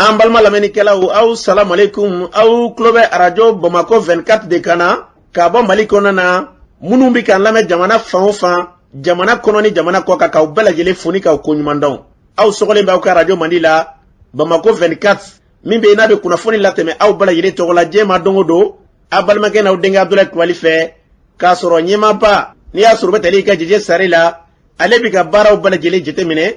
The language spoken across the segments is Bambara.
An balima lamɛnnikɛlaw, aw salamualeykum. Aw tulo bɛ arajo Bamakɔ 24 de kan na ka bɔ Mali kɔnɔna na. Minnu bɛ k'an lamɛn jamana fan o fan, jamana kɔnɔ ni jamana kɔ kan, k'aw bɛɛ lajɛlen fo ni k'aw koɲuman dɔn. Aw sɔgɔlen bɛ aw ka arajo mandi la, Bamakɔ 24, min bɛ yen n'a bɛ kunnafoni latɛmɛ aw bɛɛ lajɛlen tɔgɔ la diɲɛ ma don o don, aw balimakɛ n'aw denkɛ Abudulayi Kulubali fɛ, k'a sɔrɔ ɲɛmaaba n'i y'a sɔrɔ bɛ tali kɛ Jeje Sare la, ale bɛ ka baaraw bɛɛ lajɛlen jateminɛ,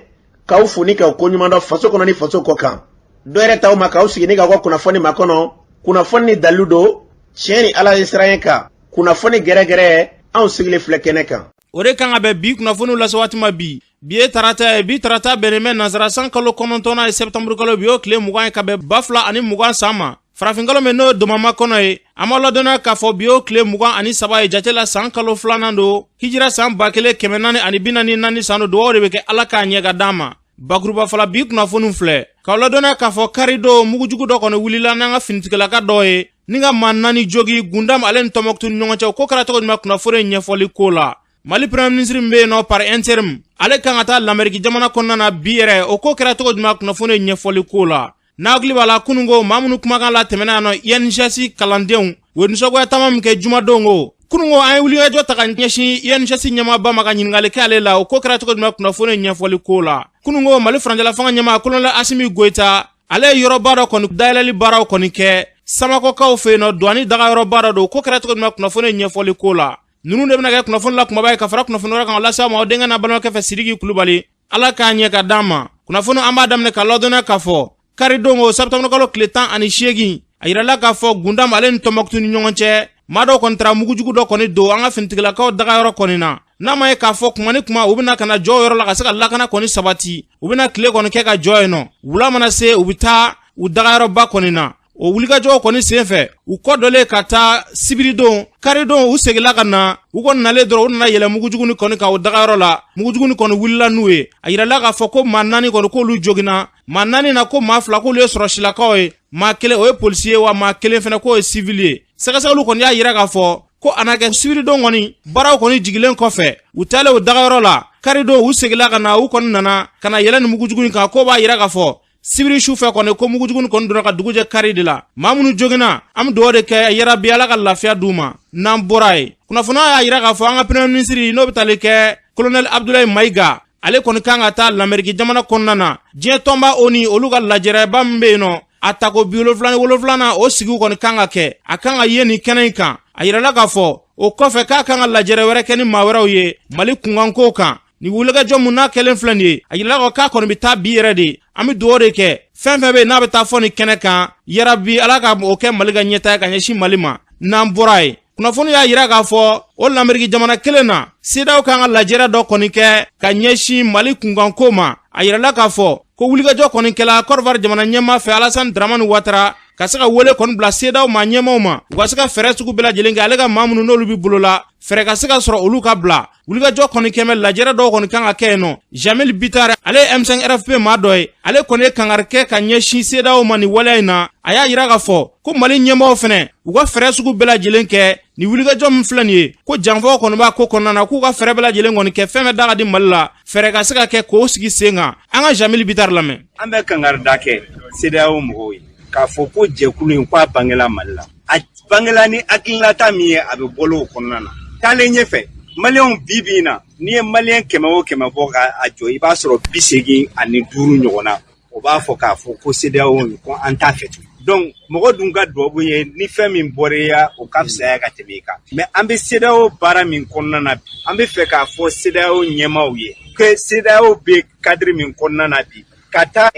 k'aw fo ni k'aw koɲuman dɔn faso kɔnɔ ni faso kɔ kan. Dɔ yɛrɛ t'aw ma k'aw sigi ni k'aw ka kunnafoni makɔnɔ, kunnafoni ni dalilu don, tiɲɛ ni Ala ye siran kan, kunnafoni gɛrɛgɛrɛ, anw sigilen filɛ kɛnɛ kan. O de kan ka bɛn bi kunnafoniw lase waati ma bi. Bi ye tarata ye. Bi tarata bɛnnen bɛ nansara san kalo 9nan ye, sɛptanburu kalo, bi y'o tile 20 ye, ka bɛn 2020 san ma. Farafinkalo min n'o ye domama kɔnɔ ye, an b'a ladɔnniya k'a fɔ bi y'o tile 23 ye jate la, san kalo 2nan don, hijira san 1444 san don. Dugawu de bɛ kɛ Ala k'a ɲɛ ka d'an ma. Bakuruba fɔla, bi kunnafoniw filɛ k'aw ladɔnniya k'a fɔ karidon, mugujugu dɔ kɔni wulila n'an ka finitigilaka dɔ ye ni ka maa 4 jogi Gundam ale ni Tɔnbɔkutu ni ɲɔgɔn cɛ. Ko kɛra cogo jumɛn? Kunnafoni ɲɛfɔli ko la, Mali premier ministre min bɛ yen nɔ par intérim, ale kan ka taa Lamɛriki jamana kɔnɔna na bi yɛrɛ. O ko kɛra cogo jumɛn? Kunnafoni ɲɛfɔli ko la, n'a hakili b'a la, kunun ko maa minnu kumakan la tɛmɛna yan nɔ, INJS kalandenw, u ye nisɔngoya taama min kɛ jumadon ko, kunun ko an ye wulikajɔ ta ka ɲɛsin INJS ɲɛmaaba ma ka ɲininkali kɛ ale la. O ko kɛra cogo jumɛn? Kunnafoni ɲɛfɔli ko la, kunun ko Mali furancɛla fanga ɲɛmaa colonel Asimi Goyita, ale ye yɔrɔba dɔ kɔni dayɛlɛli baaraw kɔni kɛ Samakɔkaw fɛ yen nɔ, douane dagayɔrɔba dɔ don. Ko kɛra cogo jumɛn? Kunnafoni ɲɛfɔli ko la, ninnu de bɛna kɛ kunnafoni la kumaba ye ka fara kunnafoni wɛrɛ kan lase aw ma aw denkɛ n'a balimakɛ fɛ, Sidiki Kulubali. Ala k'a ɲɛ ka d'an ma. Kunnafoni, an b'a daminɛ ka ladɔnniya k'a fɔ karidon o sɛptanburu kalo tile 18, a yirala k'a fɔ Gundam ale ni Tɔnbɔkutu ni ɲɔgɔn cɛ, maa dɔw kɔni taara mugujugu dɔ kɔni don an ka finitigilakaw dagayɔrɔ kɔni na. N'a ma ye k'a fɔ kuma ni kuma u bɛna ka na jɔ yɔrɔ la ka se ka lakana kɔni sabati, u bɛna tile kɔni kɛ ka jɔ yen nɔ, wula mana se, u bɛ taa u dagayɔrɔba kɔni na. O wulikajɔw kɔni senfɛ, u kɔ dɔlen ka taa sibiridon, karidon u seginla ka na. U kɔni nalen dɔrɔn, u nana yɛlɛ mugujuguni kɔni kan o dagayɔrɔ la. Mugujuguni kɔni wulila n'u ye. A yirala k'a fɔ ko maa 4 kɔni, k'olu joginna. Maa 4 na, ko maa 2, k'olu ye sɔrɔsilakaw ye, maa 1 o ye polisi ye, wa maa 1 fɛnɛ, k'o ye sivili ye. Sɛgɛsɛgɛliw kɔni y'a yira k'a fɔ ko a na kɛ sibiridon kɔni, baaraw kɔni jigilen kɔfɛ, u taalen o dagayɔrɔ la karidon, u seginla ka na, u kɔni nana ka na yɛlɛ ni mugujuguni kan. K'o b'a yira k'a fɔ sibiri su fɛ kɔni, ko mugujuguni kɔni donna ka dugu jɛ kari de la. Maa minnu joginna, an bɛ dugawu de kɛ, yarabi Ala ka lafiya d'u ma. N'an bɔra yen, kunnafoniya y'a yira k'a fɔ an ka premier ministre, n'o bɛ tali kɛ colonel Abdoulaye Mayiga, ale kɔni kan ka taa Lamɛriki jamana kɔnɔna na, diɲɛ tɔnba ONU, olu ka lajɛrɛba min bɛ yen nɔ, a tako 77nan, o sigiw kɔni kan ka kɛ, a kan ka ye nin kɛnɛ in kan. A yirala k'a fɔ o kɔfɛ k'a kan ka lajɛrɛ wɛrɛ kɛ ni maa wɛrɛw ye Mali kunkanko kan. Ni wulikajɔ mun n'a kɛlen filɛ nin ye, a yirala k'a kɔni bɛ taa bi yɛrɛ de. An bɛ dugawu de kɛ, fɛn fɛn bɛ yen n'a bɛ taa fɔ nin kɛnɛ kan, yarabi Ala ka o kɛ Mali ka ɲɛtaa ye ka ɲɛsin Mali ma. N'an bɔra yen, kunnafoni y'a yira k'a fɔ o Lamɛriki jamana kelen na, CEDEAO kan ka lajɛrɛ dɔ kɔni kɛ ka ɲɛsin Mali kunkanko ma. A yirala k'a fɔ ko wulikajɔ kɔni kɛla Côte d'Ivoire jamana ɲɛmaa fɛ, Alassane Dramane Ouattara, ka se ka wele kɔni bila CEDEAO maa ɲɛmaaw ma, u ka se ka fɛɛrɛ sugu bɛɛ lajɛlen kɛ, ale ka maa minnu n'olu bɛ bolo la, fɛɛrɛ ka se ka sɔrɔ olu ka bila. Wulikajɔ kɔni kɛmɛ, lajɛrɛ dɔw kɔni kan ka kɛ yen nɔ. Jamil Bittar, ale ye M5 RFP maa dɔ ye, ale kɔni ye kangari kɛ ka ɲɛsin CEDEAO ma nin waleya in na. A y'a yira k'a fɔ ko Mali ɲɛmaaw fɛnɛ, u ka fɛɛrɛ sugu bɛɛ lajɛlen kɛ nin wulikajɔ min filɛ nin ye, ko janfaw kɔni b'a ko kɔnɔna na, k'u ka fɛɛrɛ bɛɛ lajɛlen kɔni kɛ, fɛn bɛɛ da ka di Mali la, fɛɛrɛ ka se ka kɛ k'o sigi sen kan. An ka Jamil Bittar lamɛn. An bɛ kangarida kɛ CEDEAO mɔgɔw ye k'a fɔ ko jɛkulu in, k'a bangela Mali la, a bangela ni hakilinata min ye, a bɛ bɔlɔ o kɔnɔna na. Taalen ɲɛfɛ, maliyɛnw, bi bi in na, n'i ye maliyɛn 100 o 100 bɔ ka a jɔ, i b'a sɔrɔ 85 ɲɔgɔn na, o b'a fɔ k'a fɔ ko CEDEAO, ko an t'a fɛ tugun. Donc mɔgɔ dun ka duwawu ye ni fɛn min bɔra i ya, o ka fisaya ka tɛmɛ i kan. Mais an bɛ CEDEAO baara min kɔnɔna na bi, an bɛ fɛ k'a fɔ CEDEAO ɲɛmaaw ye que CEDEAO bɛ cadre min kɔnɔna na bi, ka taa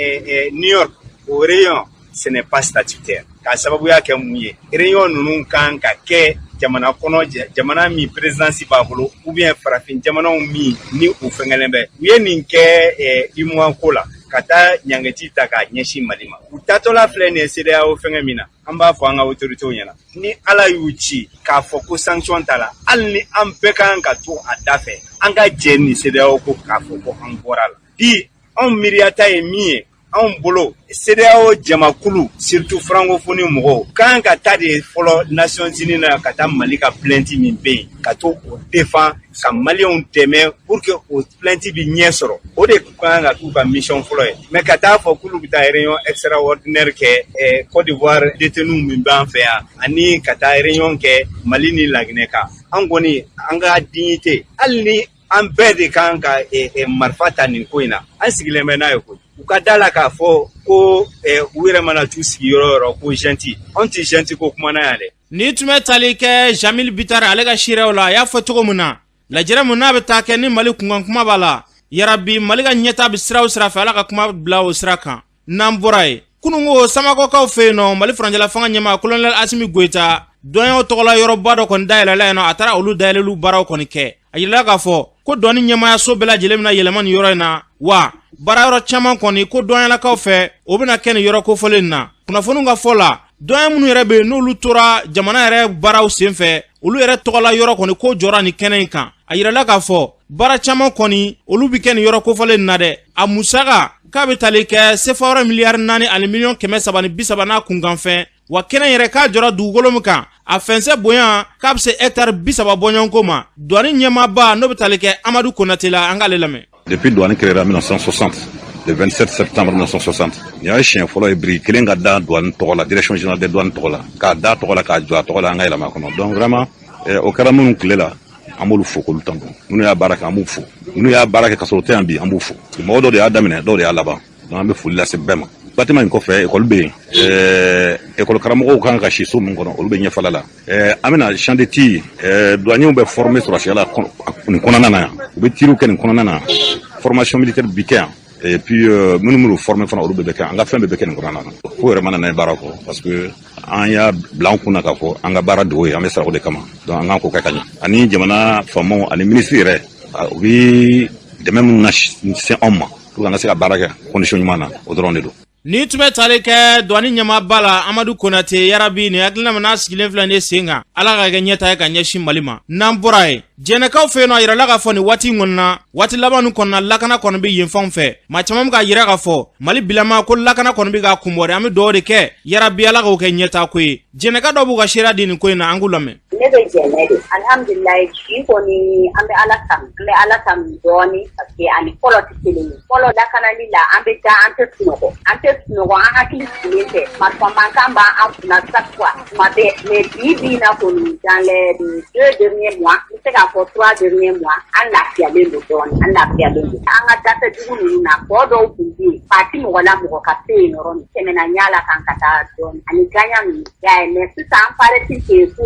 New York, o réunion, ce n'est pas statutaire. K'a sababuya kɛ mun ye? Réunion ninnu kan ka kɛ jamana kɔnɔ, jamana min présidence b'a bolo, ou bien farafin jamanaw min ni u fɛngɛlen bɛ. U ye nin kɛ UEMOA ko la, ka taa ɲangeti ta k'a ɲɛsin Mali ma. U taatɔla filɛ nin ye CEDEAO fɛngɛ min na, an b'a fɔ an ka autorités ɲɛna, ni Ala y'u ci k'a fɔ ko sanction ta la, hali ni an bɛɛ kan ka to a da fɛ, an ka jɛ nin CEDEAO ko k'a fɔ ko an bɔra la bi. Anw miiriyata ye min ye, Anw bolo, CEDEAO jamakulu, surtout francophonie mɔgɔw, kan ka taa de fɔlɔ Nations Unies na, ka taa Mali ka plainte min bɛ yen, ka to o défend, ka Maliyɛnw dɛmɛ pour que o plainte bi ɲɛ sɔrɔ. O de kan ka k'u ka mission fɔlɔ ye. Mais ka taa fɔ k'olu bɛ taa réunion extraordinaire kɛ Côte d'Ivoire détenus min b'an fɛ yan, ani ka taa réunion kɛ Mali ni Laginɛ kan, an kɔni, an ka dignité, hali ni an bɛɛ de kan ka marifa ta nin ko in na, an sigilen bɛ n'a ye koyi. U ka da la k'a fɔ ko u yɛrɛ mana t'u sigi yɔrɔ o yɔrɔ ko junte, anw tɛ junte ko kuma na yan dɛ. Ni tun bɛ tali kɛ Jamil Bittar, ale ka seerew la, a y'a fɔ cogo min na, lajɛrɛ mun n'a bɛ taa kɛ ni Mali kunkan kuma b'a la, yarabi Mali ka ɲɛta bɛ sira o sira fɛ, Ala ka kuma bila o sira kan. N'an bɔra yen, kununko Samakɔkaw fɛ yen nɔ, Mali furancɛla fanga ɲɛmaa Colonel Asimi Goyita, dɔnyaw tɔgɔla yɔrɔba dɔ kɔni dayɛlɛla yen nɔ. A taara olu dayɛlɛliw baaraw kɔni kɛ. A yirala k'a fɔ ko dɔnni ɲɛmayaso bɛɛ lajɛlen bɛna yɛlɛma nin yɔrɔ in na wa, baarayɔrɔ caman kɔni ko dɔnyalakaw fɛ, o bɛna kɛ nin yɔrɔ kofɔlen in na. Kunnafoniw ka fɔ la, dɔnya minnu yɛrɛ bɛ yen, n'olu tora jamana yɛrɛ baaraw senfɛ, olu yɛrɛ tɔgɔla yɔrɔ kɔni ko jɔra nin kɛnɛ in kan. A yirala k'a fɔ baara caman kɔni, olu bɛ kɛ nin yɔrɔ kofɔlen in na dɛ. A musaka k'a bɛ tali kɛ sefa wɛrɛ miliyari 4 ani miliyɔn 330 n'a kunkanfɛn wa. Kɛnɛ yɛrɛ k'a jɔra dugukolo min kan, a fɛnsɛ bonya k'a bɛ se hɛtari 30 bɔɲɔgɔnko ma. Douane ɲɛmaaba, n'o bɛ tali kɛ Amadu Konate la, an k'ale lamɛn. Depuis douane créée en 1960, le 27 septembre 1960, nin y'a siɲɛ fɔlɔ ye biriki kelen ka da douane tɔgɔ la, Direction générale des douanes tɔgɔ la, k'a da tɔgɔ la, k'a jɔ a tɔgɔ la, an ka yɛlɛma kɔnɔ. Donc vraiment, o kɛra minnu tile la, an b'olu fo k'olu tanto. Minnu y'a baara kɛ, an b'u fo. Minnu y'a baara kɛ ka sɔrɔ u tɛ yan bi, an b'u fo. Mɔgɔ dɔw de y'a daminɛ, dɔw de y'a laban. Donc an bɛ foli lase bɛɛ ma. Bâtiment in kɔfɛ, école bɛ yen. École karamɔgɔw kan ka si so min kɔnɔ, olu bɛ ɲɛfɛla la. An bɛna champ de tir, douaniers bɛ former sɔrɔsiya la nin kɔnɔna na yan. U bɛ tirw kɛ nin kɔnɔna na. Formation militaire bi kɛ yan. Et puis minnu b'u former fana, olu bɛɛ bɛ kɛ. An ka fɛn bɛɛ bɛ kɛ nin kɔnɔna na. Ko yɛrɛ mana n'a ye baara kɔ, parce que an y'a bila an kunna k'a fɔ an ka baara dogo ye, an bɛ sara o de kama. Donc an k'an k'o kɛ ka ɲɛ. Ani jamana faamaw ani ministre yɛrɛ, u bɛ dɛmɛ minnu na se anw ma pour que an ka se ka baara kɛ condition ɲuman na, o dɔrɔn de don. Ni tun bɛ tali kɛ douane ɲɛmaaba la, Amadu Konate, yarabi nin hakilina min n'a sigilen filɛ nin ye sen kan, Ala ka kɛ ɲɛta ye ka ɲɛsin Mali ma. N'an bɔra yen, Jɛnɛkaw fɛ yen nɔ, a yirala k'a fɔ nin waati in kɔni na, waati laban nin kɔnɔna, lakana kɔni bɛ yen fanw fɛ. Maa caman bɛ k'a yira k'a fɔ Mali bilama ko lakana kɔni bɛ k'a kunbɔ dɛ. An bɛ dugawu de kɛ, yarabi Ala k'o kɛ ɲɛta ko ye. Jɛnɛka dɔw b'u ka seereya di nin ko in na, an k'u lamɛn. Ne bɛ Jɛnɛ de, alihamudulilayi. Bi kɔni, an bɛ Ala tanu, an bɛ Ala tanu dɔɔni, parce que ani fɔlɔ tɛ kelen ye. Fɔlɔ lakanali la, an bɛ taa, an tɛ sunɔgɔ, an tɛ sunɔgɔ, an hakili sigilen tɛ, marifa mankan b'an kunna chaque fois, tuma bɛɛ. Mais bi bi in na kɔni, dans les 2 derniers mois, n bɛ se k'a fɔ 3 derniers mois, an lafiyalen don dɔɔni, an lafiyalen don. An ka dafɛ dugu ninnu na, kɔ dɔw tun bɛ yen, fa ti mɔgɔ la, mɔgɔ ka se yen yɔrɔ min tɛmɛna ɲɛ la kan ka taa dɔɔni ani gaɲa ninnu y'a ye. Mais sisan, an paraît-il que ko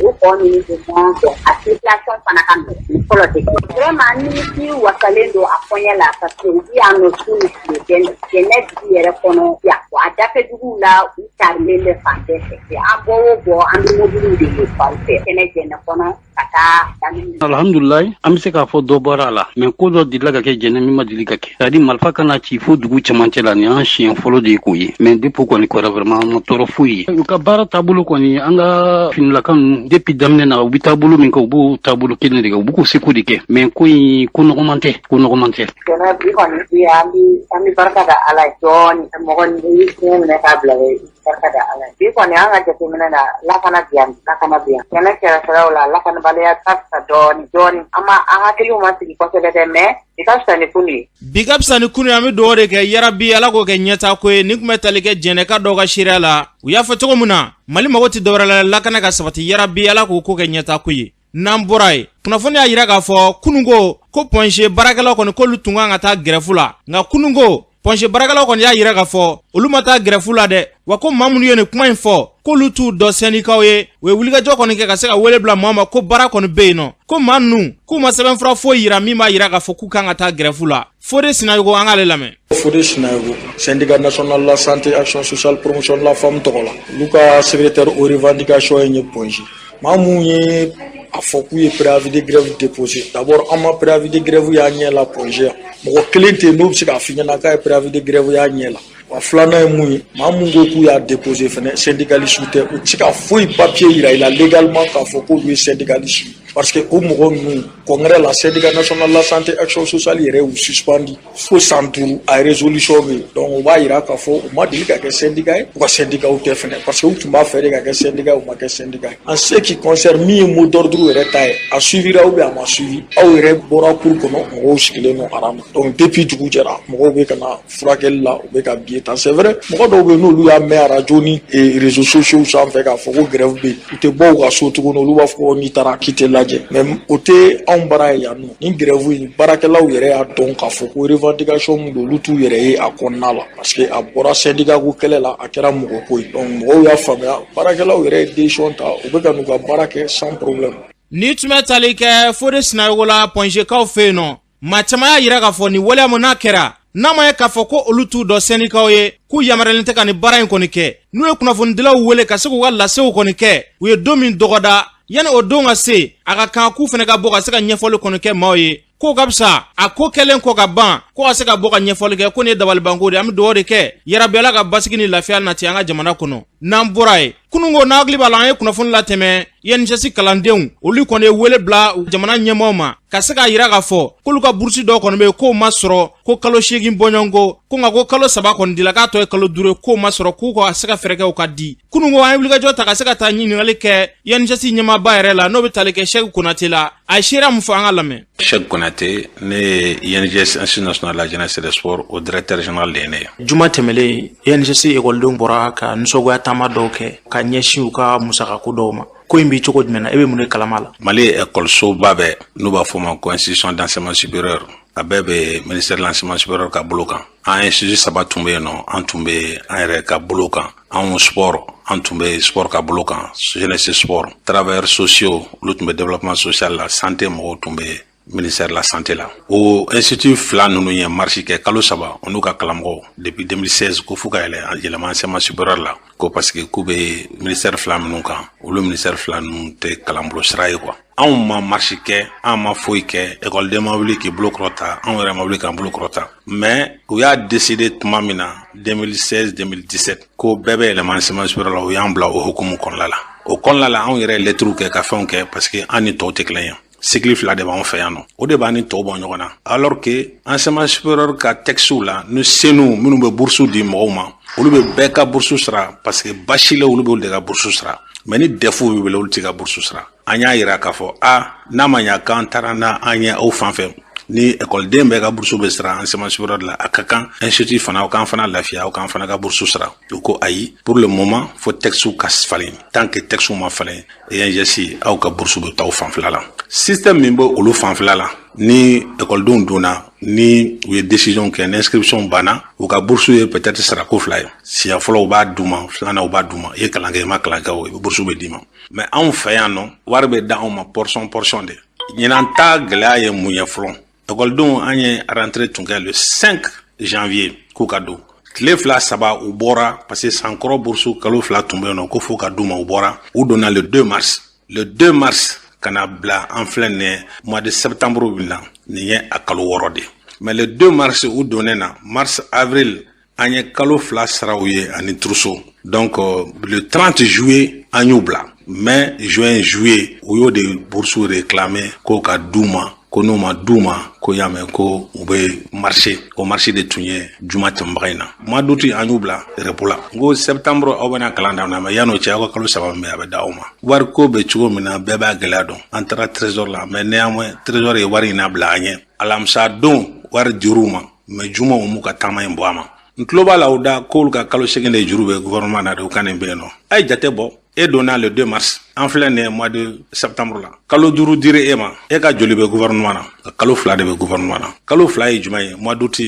o kɔ ninnu bɛ ɲɔgɔn dɔn, a circulation fana ka nɔgɔn ni fɔlɔ tɛ kelen. Vraiment, nimisi wasalen don a kɔɲɛ la, parce que u bi yan nɔ su ni tile bɛɛ. Jɛnɛ dugu yɛrɛ kɔnɔ yan, a dafɛ duguw la, u carilen bɛ fan bɛɛ fɛ. An bɔ o bɔ, an bɛ mobiliw de ye faw fɛ kɛnɛ Jɛnɛ kɔnɔ ka taa daminɛ. Alhamdulilayi, an bɛ se k'a fɔ dɔ bɔra a la, mais ko dɔ delila ka kɛ Jɛnɛ min ma deli ka kɛ, c'est à dire marifa kana ci fo dugu cɛmancɛ la. Nin y'an siɲɛ fɔlɔ de ye k'o ye. Mais depuis kɔni kɔrɔ, vraiment, an ma tɔɔrɔ foyi ye. U ka baara taabolo kɔni, an ka finilaka ninnu, depuis daminɛ na, u bɛ taabolo min kɛ, u b'o taabolo kelen de kɛ, u b'u k'u seko de kɛ. Mais ko in, ko nɔgɔman tɛ, ko nɔgɔman tɛ. Jɛnɛ bi kɔni, bi an bɛ barika da Ala ye dɔɔni. Mɔgɔ ni i fiɲɛ minɛ k'a bila, i barika da Ala ye. Bi kɔni, an ka jateminɛ na, lakana bi yan, lakana bi yan. Kɛnɛ kɛrɛfɛlaw la, lakanabaliya ka fisa dɔɔni dɔɔni. An ma an hakiliw ma sigi kosɛbɛ dɛ, mais bi ka fisa ni kunu ye. Bi ka fisa ni kunu ye. An bɛ dugawu de kɛ, yarabi Ala k'o kɛ ɲɛta ko ye. Nin tun bɛ tali kɛ Jɛnɛka dɔw ka seereya la. U y'a fɔ cogo min na, Mali mago tɛ dɔwɛrɛ la, lakana ka sabati. Yarabi Ala k'o ko kɛ ɲɛta ko ye. N'an bɔra yen, kunnafoni y'a yira k'a fɔ kununko ko Point G baarakɛlaw kɔni, k'olu tun kan ka taa grève la, nka kununko Point G baarakɛlaw kɔni y'a yira k'a fɔ olu ma taa grève la dɛ. Wa ko maa minnu ye nin kuma in fɔ, k'olu t'u dɔn sɛndikaw ye. U ye wulikajɔ kɔni kɛ ka se ka wele bila maa ma ko baara kɔni bɛ yen nɔ, ko maa ninnu k'u ma sɛbɛnfura foyi yira min b'a yira k'a fɔ k'u kan ka taa grève la. Fode Sinayogo, an k'ale lamɛn. Fode Sinayogo, Syndicat national la santé, action sociale, promotion de la femme tɔgɔ la, olu ka secrétaire aux revendications ye Point G. Maa mun ye a fɔ k'u ye préavis de grève déposé? D'abord, an ma préavis de grève y'a ɲɛ la Point G yan. Mɔgɔ kelen tɛ yen n'o bɛ se k'a f'i ɲɛna k'a ye préavis de grève y'a ɲɛ la. Wa filanan ye mun ye? Maa mun ko k'u y'a déposé fɛnɛ, syndicaliste tɛ. U tɛ se ka foyi papier yira i la légalement k'a fɔ k'olu ye syndicaliste ye. Parce que o mɔgɔ ninnu, congrès la, Syndicat national la santé action sociale yɛrɛ y'u suspendu fo san 5, a résolution bɛ yen. Donc o b'a yira k'a fɔ u ma deli ka kɛ syndicat ye, u ka syndicat tɛ fɛnɛ, parce que u tun b'a fɛ de ka kɛ syndicat ye, u ma kɛ syndicat ye. En ce qui concerne min ye mot d'ordre yɛrɛ ta ye, a suivira ou bien a ma suivi, aw yɛrɛ bɔra cour kɔnɔ, mɔgɔw sigilen don rang na. Donc depuis dugu jɛra, mɔgɔw bɛ ka na furakɛli la, u bɛ ka billet ta. C'est vrai, mɔgɔ dɔw bɛ yen, n'olu y'a mɛn arajo ni réseaux sociaux sanfɛ k'a fɔ ko grève bɛ yen, u tɛ bɔ u ka so tuguni. Olu b'a fɔ ko n'i taara k'i tɛ lajɛ, mais o tɛ anw bara ye yan nɔ. Ni grève in, baarakɛlaw yɛrɛ y'a dɔn k'a fɔ ko revendication min don, olu t'u yɛrɛ ye a kɔnɔna la, parce que a bɔra syndicat ko kɛlɛ la, a kɛra mɔgɔ ko ye. Donc mɔgɔw y'a faamuya, baarakɛlaw yɛrɛ ye décision ta, u bɛ ka n'u ka baara kɛ sans problème. Ni tun bɛ tali kɛ Fode Sinayogo la, Point G kaw fɛ yen nɔ, maa caman y'a yira k'a fɔ nin waleya mun n'a kɛra, n'a ma ye k'a fɔ ko olu t'u dɔn sɛndikaw ye, k'u yamaruyalen tɛ ka nin baara in kɔni kɛ, n'u ye kunnafonidilaw wele ka se k'u ka lasew kɔni kɛ, u ye don min dɔgɔda, yanni o don ka se, a ka kan k'u fana ka bɔ ka se ka ɲɛfɔli kɔni kɛ maaw ye k'o ka fisa a ko kɛlen kɔ ka ban, ko ka se ka bɔ ka ɲɛfɔli kɛ ko nin ye dabalibanko de. An bɛ dugawu de kɛ yarabi, Ala ka basigi ni lafiya nati an ka jamana kɔnɔ. N'an bɔra yen, kununko n'a hakili b'a la, an ye kunnafoni latɛmɛ, INJS kalandenw, olu kɔni ye wele bila jamana ɲɛmaaw ma ka se k'a yira k'a fɔ k'olu ka burusi dɔw kɔni bɛ yen k'o ma sɔrɔ, ko kalo 8 bɔɲɔgɔnko, ko nka ko kalo 3 kɔni dila, k'a tɔ ye kalo 5 ye, k'o ma sɔrɔ, k'u ka se ka fɛɛrɛ kɛ u ka di. Kununko an ye wulikajɔ ta ka se ka taa ɲininkali kɛ INJS ɲɛmaaba yɛrɛ la, n'o bɛ tali kɛ Sɛki Konate la. A ye seereya mun fɔ, an ka lamɛn. Cheikh Konate, ne ye INJS, Institut national de la jeunesse et des sports, o directeur général de ye ne ye. Juma tɛmɛlen, INJS ekɔlidenw bɔra ka nisɔngoya taama dɔw kɛ ka ɲɛsin u ka musakako dɔw ma. Ko in bɛ cogo jumɛn na? E bɛ mun de kalama la? Mali ekɔlisoba bɛɛ, n'u b'a fɔ o ma ko institution d'enseignement supérieur, a bɛɛ bɛ ministère de l'enseignement supérieur ka bolo kan. An institut saba tun bɛ yen nɔ, an tun bɛ an yɛrɛ ka bolo kan. Anw sport, an tun bɛ sport ka bolo kan, jeunesse, sport. Travailleurs sociaux, olu tun bɛ développement social la. Santé mɔgɔw tun bɛ ministère de la santé la. O institut fila ninnu ye marche kɛ kalo 3, o n'u ka karamɔgɔw, depuis 2016, ko f'u ka yɛlɛ yɛlɛma enseignement supérieur la, ko parce que k'u bɛ ministère fila minnu kan, olu ministère fila ninnu tɛ kalanbolo sira ye quoi. Anw ma marche kɛ, an ma foyi kɛ, ekɔliden ma wuli k'i bolo kɔrɔta, anw yɛrɛ ma wuli k'an bolo kɔrɔta. Mais u y'a décidé tuma min na, 2016 2017, ko bɛɛ bɛ yɛlɛma enseignement supérieur la, u y'an bila o hukumu kɔnɔna la. O kɔnɔna la, anw yɛrɛ ye lettre kɛ ka fɛnw kɛ, parce que an ni tɔw tɛ kelen ye. Cycle fila de b'anw fɛ yan nɔ, o de b'an ni tɔw bɔ ɲɔgɔn na, alors que enseignement supérieur ka texte la ni CENOU minnu bɛ bourse di mɔgɔw ma, olu bɛ bɛɛ ka bourse sara, parce que bachelier, olu b'olu de ka bourse sara, mais ni DEF bɛ wele, olu t'i ka bourse sara. An y'a yira k'a fɔ a n'a ma ɲa k'an taara n'a an ye aw fan fɛ, ni ekɔliden bɛɛ ka bourse bɛ sara enseignement supérieur la, a ka kan institut fana, aw k'an fana lafiya, aw k'an fana ka bourse sara. U ko ayi, pour le moment, fo texte ka falen. Tant que texte ma falen, INJS, aw ka bourse bɛ taa aw fanfɛla la. Système min bɛ olu fanfɛla la, ni ekɔlidenw donna, ni u ye décision kɛ, ni inscription banna, u ka bourse ye peut-être sarako fila ye. Siɲɛ fɔlɔ u b'a d'u ma, filanan u b'a d'u ma. I ye kalan kɛ, i ma kalan kɛ o, i bɛ bourse bɛ d'i ma. Mais anw fɛ yan nɔ, wari bɛ d'anw ma portion portion de. Ɲinan ta gɛlɛya ye mun ye fɔlɔ? Ekɔlidenw, an ye rentrée tun kɛ le 5 janvier, k'u ka don. Tile 2 3, u bɔra, parce que sankɔrɔ bourse kalo 2 tun bɛ yen nɔ ko f'u ka d'u ma. U bɔra, u donna le 2 mars. Le 2 mars ka na bila an filɛ nin ye mois de septembre min na, nin ye a kalo 6 de. Mais le 2 mars u donnen na, mars, avril, an ye kalo 2 sara u ye ani trousseau. Donc le 30 juillet an y'u bila. Mai, juin, juillet, u y'o de bourse réclamer k'o ka d'u ma, ko n'u ma d'u ma, ko y'a mɛn ko u bɛ marcher. O marche de tun ye juma tɛmɛbaga in na. Mois d'août, an y'u bila repos la. N ko septembre aw bɛna kalan daminɛ, mais yan'o cɛ, aw ka kalo 3 min bɛ, a bɛ d'aw ma. Wari ko bɛ cogo min na, bɛɛ b'a gɛlɛya dɔn. An taara trésor la, mais néanmoins trésor ye wari in na bila an ɲɛ. Alamisa don wari dir'u ma, mais juma u m'u ka taama in bɔ a ma. N tulo b'a la u da k'olu ka kalo 8 de juru bɛ gouvernement na de, u ka nin bɛ yen nɔ. A ye jate bɔ, e donna le 2 mars, an filɛ nin ye mois de septembre la, kalo 5 dira e ma, e ka joli bɛ gouvernement na? Kalo 2 de bɛ gouvernement na. Kalo 2 ye jumɛn ye? Mois d'août,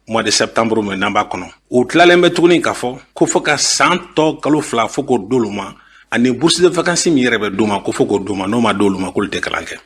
mois de septembre min n'an b'a kɔnɔ. U tilalen bɛ tuguni k'a fɔ ko fo ka san tɔ kalo 2, fo k'o d'olu ma, ani bourse de vacances min yɛrɛ bɛ d'u ma, ko fo k'o d'u ma. N'o ma d'olu ma, k'olu tɛ kalan kɛ.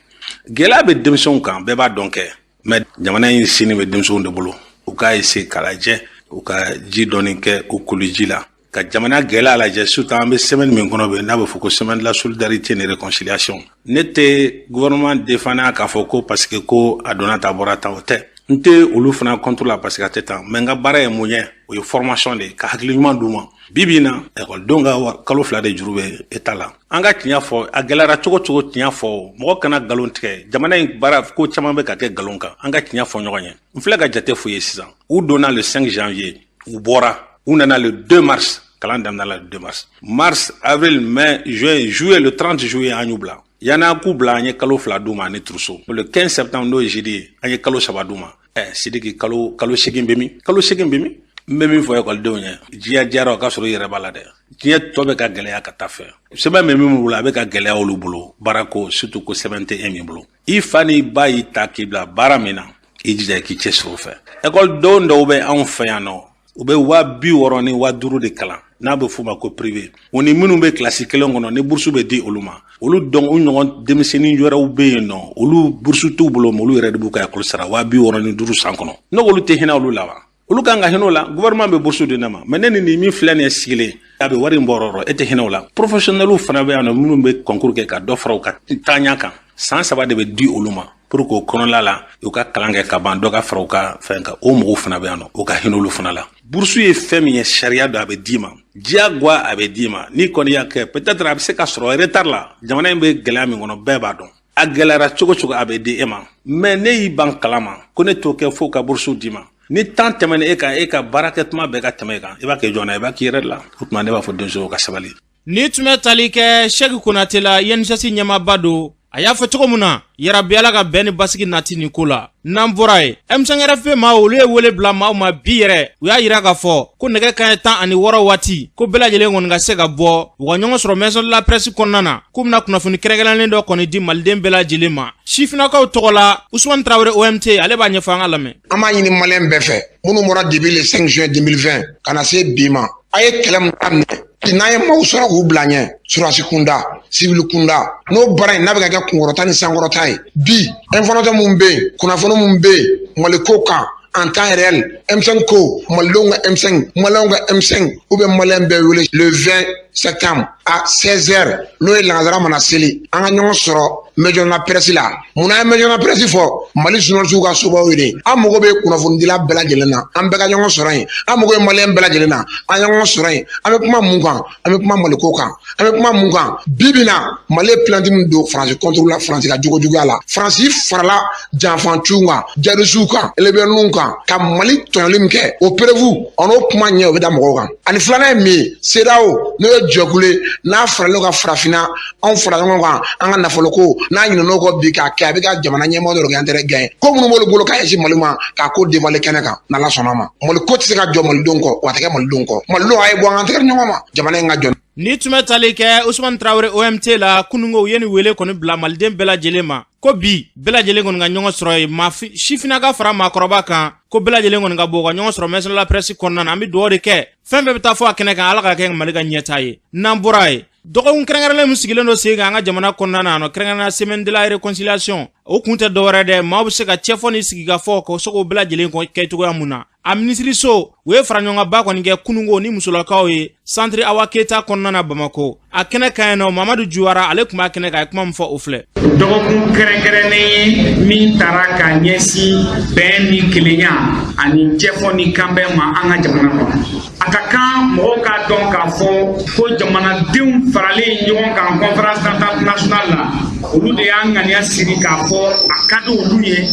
Gɛlɛya bɛ denmisɛnw kan, bɛɛ b'a dɔn kɛ, mais jamana in sini bɛ denmisɛnw de bolo. U k'a essayer k'a lajɛ, u ka ji dɔɔni kɛ u koliji la ka jamana gɛlɛya lajɛ, surtout an bɛ semaine min kɔnɔ bi, n'a bɛ fɔ ko semaine de la solidarité et réconciliation. Ne tɛ gouvernement défendre k'a fɔ ko parce que ko a donna tan, a bɔra tan, o tɛ. N tɛ olu fana contre la parce que a tɛ tan, mais n ka baara ye mun ye? O ye formation de ye, ka hakili ɲuman d'u ma. Bi bi in na, ekɔlidenw ka kalo 2 de juru bɛ État la. An ka tiɲɛ fɔ, a gɛlɛyara cogo cogo, tiɲɛ fɔ, mɔgɔ kana nkalon tigɛ. Jamana in baara ko caman bɛ ka kɛ nkalon kan. An ka tiɲɛ fɔ ɲɔgɔn ye. N filɛ ka jate f'u ye sisan. U donna le 5 janvier, u bɔra, u nana le 2 mars. Kalan daminɛ la le 2 mars. Mars, avril, mai, juin, juillet. Le 30 juillet, an y'u bila. Yan'a k'u bila, an ye kalo 2 d'u ma ani trousseau. Le 15 septembre, n'o ye jeudi ye, an ye kalo 3 d'u ma. Ɛ Sidiki, kalo 8 bɛ min? Kalo 8 bɛ min? N bɛ min fɔ ekɔlidenw ye, diɲɛ diyara, o ka sɔrɔ i yɛrɛ b'a la dɛ. Diɲɛ tɔ bɛ ka gɛlɛya ka taa fɛ. Sɛbɛn bɛ min bolo, a bɛ ka gɛlɛya olu bolo baara ko, surtout ko sɛbɛn tɛ e min bolo. I fa n'i ba y'i ta k'i bila baara min na, i jija k'i cɛsiri o fɛ. Ekɔlidenw dɔw bɛ anw fɛ yan nɔ, u bɛ 60 000 ni 5000 de kalan, n'a bɛ f'o ma ko privé. O ni minnu bɛ kilasi kelen kɔnɔ, ni bourse bɛ di olu ma, olu dɔn u ɲɔgɔn denmisɛnnin wɛrɛw bɛ yen nɔ, olu bourse t'u bolo, mais olu yɛrɛ de b'u ka ekɔli sara 65 000 san kɔnɔ. Ne olu tɛ hinɛ olu la wa? Olu kan ka hinɛ o la. Gouvernement bɛ bourse di ne ma, mais ne ni nin min filɛ nin ye sigilen, a bɛ wari in bɔ yɔrɔ, e tɛ hinɛ o la. Professionnels fana bɛ yan nɔ, minnu bɛ concours kɛ ka dɔ fara u ka taaɲa kan. San 3 de bɛ di olu ma pour que o kɔnɔla la, u ka kalan kɛ ka ban, dɔ ka fara u ka fɛn kan. O mɔgɔw fana bɛ yan nɔ, u ka hinɛ olu fana la. Bourse ye fɛn min ye, sariya don, a bɛ d'i ma diyagoya, a bɛ d'i ma n'i kɔni y'a kɛ. Peut-être a bɛ se ka sɔrɔ retard la. Jamana in bɛ gɛlɛya min kɔnɔ, bɛɛ b'a dɔn. A gɛlɛyara cogo cogo, a bɛ di e ma. Mais ne y'i ban kalan ma ko ne t'o kɛ fo ka bourse d'i ma, ni temps tɛmɛna e kan, e ka baara kɛ tuma bɛɛ ka tɛmɛ e kan, i b'a kɛ jɔn na? I b'a k'i yɛrɛ de la. O tuma ne b'a fɔ denmisɛnw ka sabali. Ni tun bɛ tali kɛ Sɛki Konate la, INJS ɲɛmaaba don. A y'a fɔ cogo min na, yarabi Ala ka bɛn ni basigi nati nin ko la. N'an bɔra yen, M5RFP maaw, olu ye wele bila maaw ma bi yɛrɛ. U y'a yira k'a fɔ ko nɛgɛ kanɲɛ 16 waati, ko bɛɛ lajɛlen kɔni ka se ka bɔ, u ka ɲɔgɔn sɔrɔ Maison de la Presse kɔnɔna na, k'u bɛna kunnafoni kɛrɛnkɛrɛnnen dɔ kɔni di maliden bɛɛ lajɛlen ma. Sifinnakaw tɔgɔ la, Usumani Tarawele OMT, ale b'a ɲɛfɔ, an ka lamɛn. An b'a ɲini maliyɛn bɛɛ fɛ, minnu bɔra depuis le 5 juin 2020 ka na se bi ma, a ye kɛlɛ min daminɛ, n'an ye maaw sɔrɔ k'u bila ɲɛ, surasi kunda, civil kunda, n'o baara in n'a bɛ ka kɛ kunkɔrɔta ni sankɔrɔta ye bi, information mun bɛ yen, kunnafoni mun bɛ yen Maliko kan en temps réel, M5 ko, malidenw ka M5, maliyɛnw ka M5, ou bien maliyɛn bɛɛ wele le 20 septembre à 16 heures, n'o ye lansara mana seli, an ka ɲɔgɔn sɔrɔ maison de la presse la. Munna an ye maison de la presse fɔ? Mali journalistes ka sobaw ye de. An mago bɛ kunnafonidila bɛɛ lajɛlen na, an bɛɛ ka ɲɔgɔn sɔrɔ yen. An mago bɛ maliyɛn bɛɛ lajɛlen na, an ɲɔgɔn sɔrɔ yen. An bɛ kuma mun kan? An bɛ kuma Maliko kan. An bɛ kuma mun kan? Bi bi na, Mali ye plainte min don Faransi contre la, Faransi ka jogo juguya la, Faransi farala janfantiw kan, djihadistew kan, rebelles kan, ka Mali tɔɲɔli min kɛ, o preuve, o n'o kuma ɲɛ, o bɛ da mɔgɔw kan. Ani filanan ye min ye, CEDEAO, n'o ye jɛkulu ye, n'a faralen ka farafinna, anw fara ɲɔgɔn kan, an ka nafolo ko n'a ɲinɛn'o kɔ bi k'a kɛ, a bɛ ka jamana ɲɛmɔgɔ dɔ de kɛ intérêt gagné ko minnu b'olu bolo k'a ɲɛsin Mali ma, k'a ko dévoiler kɛnɛ kan. N'Ala sɔnna a ma, Mali ko tɛ se ka jɔ malidenw kɔ, wa a tɛ kɛ malidenw kɔ. Malidenw, a ye bɔ an ka tɛgɛ di ɲɔgɔn ma, jamana in ka jɔ. Ni tun bɛ tali kɛ Usumani Tarawele OMT la, kununko u ye nin wele kɔni bila maliden bɛɛ lajɛlen ma, ko bi bɛɛ lajɛlen kɔni ka ɲɔgɔn sɔrɔ yen, maa sifinna ka fara maakɔrɔba kan, ko bɛɛ lajɛlen kɔni ka bɔ u ka ɲɔgɔn sɔrɔ Maison de la Presse kɔnɔna na. An bɛ dugawu de kɛ, fɛn fɛn bɛ taa fɔ a kɛnɛ kan, Ala ka kɛ Mali ka ɲɛtaa ye. N'an bɔra yen, dɔgɔkun kɛrɛnkɛrɛnlen min sigilen don sen kan an ka jamana kɔnɔna na nɔ, kɛrɛnkɛrɛnnenya Semaine de la Réconciliation, o kun tɛ dɔwɛrɛ dɛ, maaw bɛ se ka cɛfɔ ni sigikafɔ k'o se k'o bɛɛ lajɛlen kɛ cogoya mun na. A minisiriso, u ye faraɲɔgɔnba kɔni kɛ kununko ni musolakaw ye Centre Awa Keyita kɔnɔna na Bamako. A kɛnɛ kan yen nɔ, Mamadu Juwara, ale tun b'a kɛnɛ kan, a ye kuma min fɔ, o filɛ. Dɔgɔkun kɛrɛnkɛrɛnnen ye min taara ka ɲɛsin bɛn ni kelenya ani cɛfɔ ni kanbɛn ma an ka jamana kɔnɔ, a ka kan mɔgɔw k'a dɔn k'a fɔ ko jamanadenw faralen ɲɔgɔn kan Conférence d'entente nationale la, olu de y'an ŋaniya siri k'a fɔ a ka di olu ye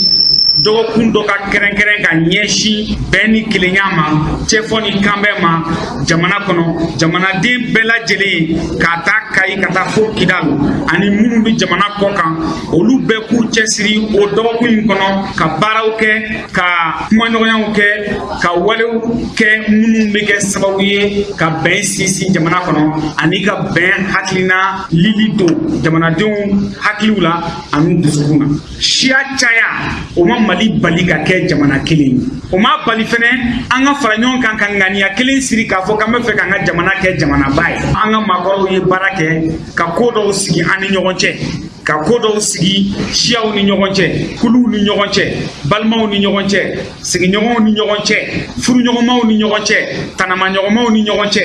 dɔgɔkun dɔ ka kɛrɛnkɛrɛn ka ɲɛsin bɛn ni kelenya ma, cɛfɔ ni kanbɛn ma jamana kɔnɔ. Jamanaden bɛɛ lajɛlen, k'a ta Kayi ka taa fo Kidal, ani minnu bɛ jamana kɔ kan, olu bɛɛ k'u cɛsiri o dɔgɔkun in kɔnɔ ka baaraw kɛ, ka kumaɲɔgɔnyaw kɛ, ka walew kɛ minnu bɛ kɛ sababu ye ka bɛn sinsin jamana kɔnɔ ani ka bɛn hakilina lili don jamanadenw hakiliw la ani dusukun na. Siya caya, o ma Mali bali ka kɛ jamana kelen ye. O ma bali fɛnɛ an ka fara ɲɔgɔn kan ka ŋaniya kelen siri k'a fɔ k'an bɛ fɛ k'an ka jamana kɛ jamanaba ye. An ka maakɔrɔw ye baara kɛ ka ko dɔw sigi an ni ɲɔgɔn cɛ, ka ko dɔw sigi siyaw ni ɲɔgɔn cɛ, kuluw ni ɲɔgɔn cɛ, balimaw ni ɲɔgɔn cɛ, sigiɲɔgɔnw ni ɲɔgɔn cɛ, furuɲɔgɔnmaw ni ɲɔgɔn cɛ, tanamaɲɔgɔnmaw ni ɲɔgɔn cɛ,